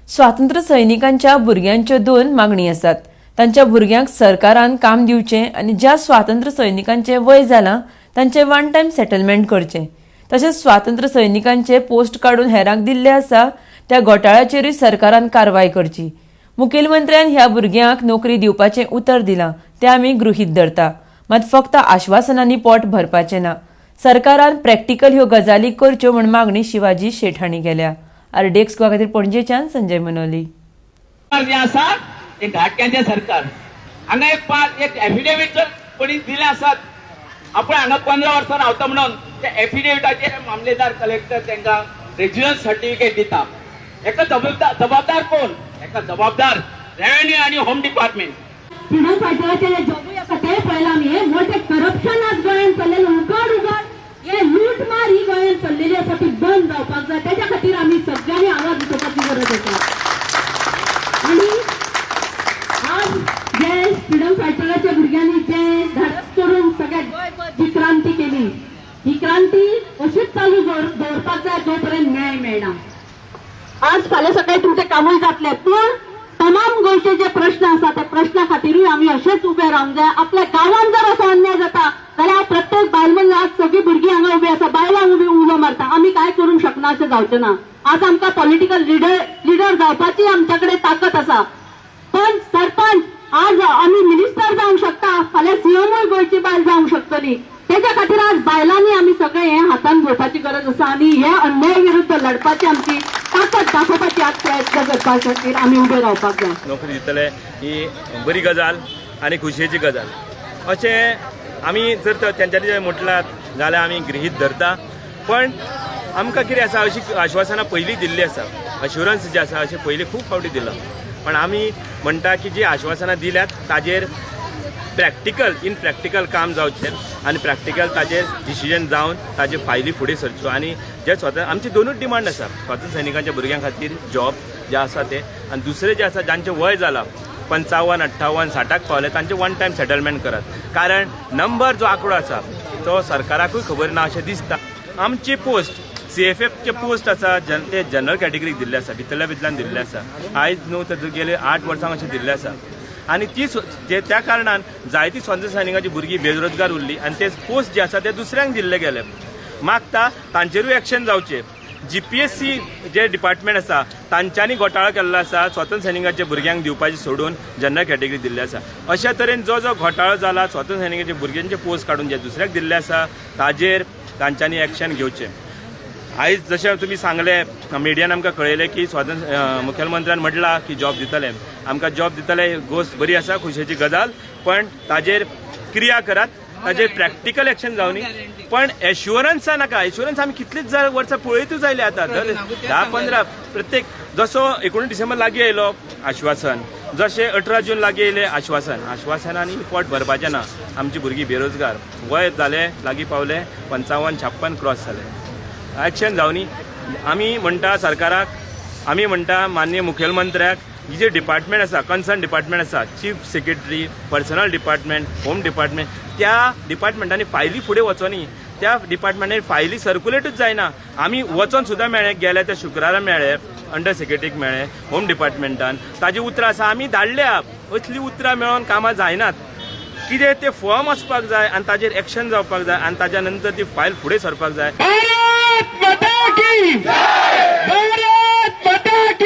स्वातंत्र्य सैनिकांच्या भुरग्यांच्यो दोन मागणी आसात. तांच्या भुरग्यांक सरकारान काम दिवचें आनी ज्या स्वातंत्र्य सैनिकांचें वय जालां तांचें वन टायम सेटलमेंट करचें. तशेंच स्वातंत्र्य सैनिकांचे पोस्ट काडून हेरांक दिल्ले आसा त्या घोटाळ्याचेरूय सरकारान कारवाय करची. मुखेलमंत्र्यान ह्या भुरग्यांक नोकरी दिवपाचें उतर दिलां तें आमी गृहीत धरता. मात फक्त आश्वासनांनी पोट भरपाचें ना, सरकारान प्रॅक्टिकल ह्यो गजाली करच्यो म्हूण मागणी शिवाजी शेट हांणी केल्या. आरडीएक्स गोवा खातीर पणजेच्यान संजय मनोली. जे आसा ते घाटक्यांचे सरकार. हांगा एक पांच एक एफिडेवीट जर कोणी दिलें आसत, आपण हांगा 15 वर्सां रावता म्हणून, त्या एफिडेविटाचेर मामलेदार, कलेक्टर तांकां रेजिडन्स सर्टिफिकेट दिता. हेका जबाबदार कोण? हेका जबाबदार रेव्हेन्यू आनी होम डिपार्टमेंट. फ्रिडम फायटराचे जे जॉबूय आसा ते पळयला आमी. हे मोठे करप्शन आज गोंयांत चल्लेलें, उगाड उगाड हे लूटमार ही गोंयांत चल्लेली आसा, ती बंद जावपाक जाय. तेच्या खातीर आमी सगळ्यांनी आवाज उठोवपाची गरज आसा. आनी आज जे फ्रिडम फायटराच्या भुरग्यांनी जे धाडस करून सगळ्या गोंयभर जी क्रांती केली, ही क्रांती अशीच चालू दवरपाक जाय जोपर्यंत न्याय मेळना. आज फाल्यां सकाळी तुमचे कामूय जातले, पूण तमाम गोंयचे जे प्रश्न आसा त्या प्रश्ना खातीरूय आमी अशेच उबे रावंक जाय. आपल्या गांवांत जर असो अन्याय जाता जाल्यार प्रत्येक बायल मनीस, आज सगळीं भुरगीं हांगा उबी आसा, बायलांक उबी उलो मारता, आमी काय करूंक शकना अशें जावचें ना. आज आमकां पॉलिटिकल लिडर जावपाची आमच्या कडेन ताकद आसा, पण सरपंच, आज आमी मिनिस्टर जावंक शकता, फाल्यां सीएमूय गोंयची बायल जावंक शकतली. तेच्या खातीर आज बायलांनी आमी सगळें हें हातान घेवपाची गरज आसा आनी हे अन्याय विरुद्ध लढपाची आमची ताकद दाखोवपाची आज प्रयत्न करपा खातीर आमी उबे रावपाक जाय. नोकरी दितले ही बरी गजाल आनी खुशयेची गजाल. अशें आमी जर तेंच्यांनी जर म्हटलां जाल्यार आमी गृहीत धरता, पण आमकां कितें आसा, अशी आश्वासनां पयलीं दिल्लीं आसा, अश्युरन्स जे आसा अशें पयलीं खूब फावटी दिलां. पण आमी म्हणटा की जी आश्वासनां दिल्यात ताजेर प्रॅक्टिकल इन प्रॅक्टिकल काम जावचें आनी प्रॅक्टिकल ताजेर डिसिजन जावन ताजे फायली फुडें सरच्यो. आनी जे स्वता आमची दोनूच डिमांड आसा, स्वातंत्र्य सैनिकांच्या भुरग्यां खातीर जॉब जे आसा ते, आनी दुसरें जे आसा जांचें वय जालां 55, 58, 60 पावले तांचे वन टायम सेटलमेंट करात. कारण नंबर जो आंकडो आसा तो सरकाराकूय खबर ना अशें दिसता. आमची पोस्ट सीएफएफचे पोस्ट आसा ते जनरल कॅटेगरीक दिल्ले आसा, भितरल्या भितरल्यान दिल्ले आसा. आयज न्हू तर गेले 8 वर्सां अशें दिल्ले आसा. आनी ती त्या कारणान जायती स्वातंत्र्य सैनिकांची भुरगीं बेरोजगार उरली आनी ते पोस्ट जे आसा ते दुसऱ्यांक दिल्ले गेले. मागता तांचेरूय एक्शन जावचें. जीपीएससी जे डिपार्टमेंट आसा तांच्यांनी घोटाळो केल्लो आसा, स्वातंत्र्य सैनिकांच्या भुरग्यांक दिवपाचे सोडून जनरल कॅटेगरी दिल्ले आसा. अशा तरेन जो जो घोटाळो जाला स्वातंत्र्य सैनिकांच्या भुरग्यांचे पोस्ट काडून जे दुसऱ्याक दिल्ले आसा ताजेर तांच्यांनी एक्शन घेवचें. आयज जशें तुमी सांगलें, मिडियान आमकां कळयलें की स्वातंत्र्य मुखेलमंत्र्यान म्हटलां की जॉब दितले, आमकां जॉब दितले, गोश्ट बरी आसा, खुशेची गजाल, पण ताजेर क्रिया करात, ताजेर प्रॅक्टिकल एक्शन जावनी. पण एश्युरन्सा नाका, एश्युरन्स आमी कितलीच वर्सां पळयतूच आयले आतां 10-15 प्रत्येक. जसो 19 डिसेंबर लागीं आयलो आश्वासन, जशें 18 जून लागीं येयलें आश्वासन, आश्वासनांनी पोट भरपाचें ना. आमची भुरगीं बेरोजगार, वय जालें लागीं पावलें 55, 56 क्रॉस जालें, एक्शन जावनी. आमी म्हणटा सरकाराक, आमी म्हणटा माननीय मुखेलमंत्र्याक, ही जे डिपार्टमेंट आसा, कन्सर्न डिपार्टमेंट आसा, chief secretary, personnel department, home department, त्या डिपार्टमेंटांनी फायली फुडें वचोनी, त्या डिपार्टमेंटांनी फायली सर्कुलेटूच जायना. आमी वचोन सुद्दां मेळ्ळे, गेले त्या शुक्रारा मेळ्ळे, अंडर सेक्रेटरीक मेळ्ळे होम डिपार्टमेंटान, ताजी उतरां आसा आमी धाडल्या. असलीं उतरां मेळोन कामां जायनात. कितें ते फॉर्म वचपाक जाय आनी ताजेर एक्शन जावपाक जाय आनी ताज्या नंतर ती फायल फुडें सरपाक जाय. भारत माता की, भारत माता की.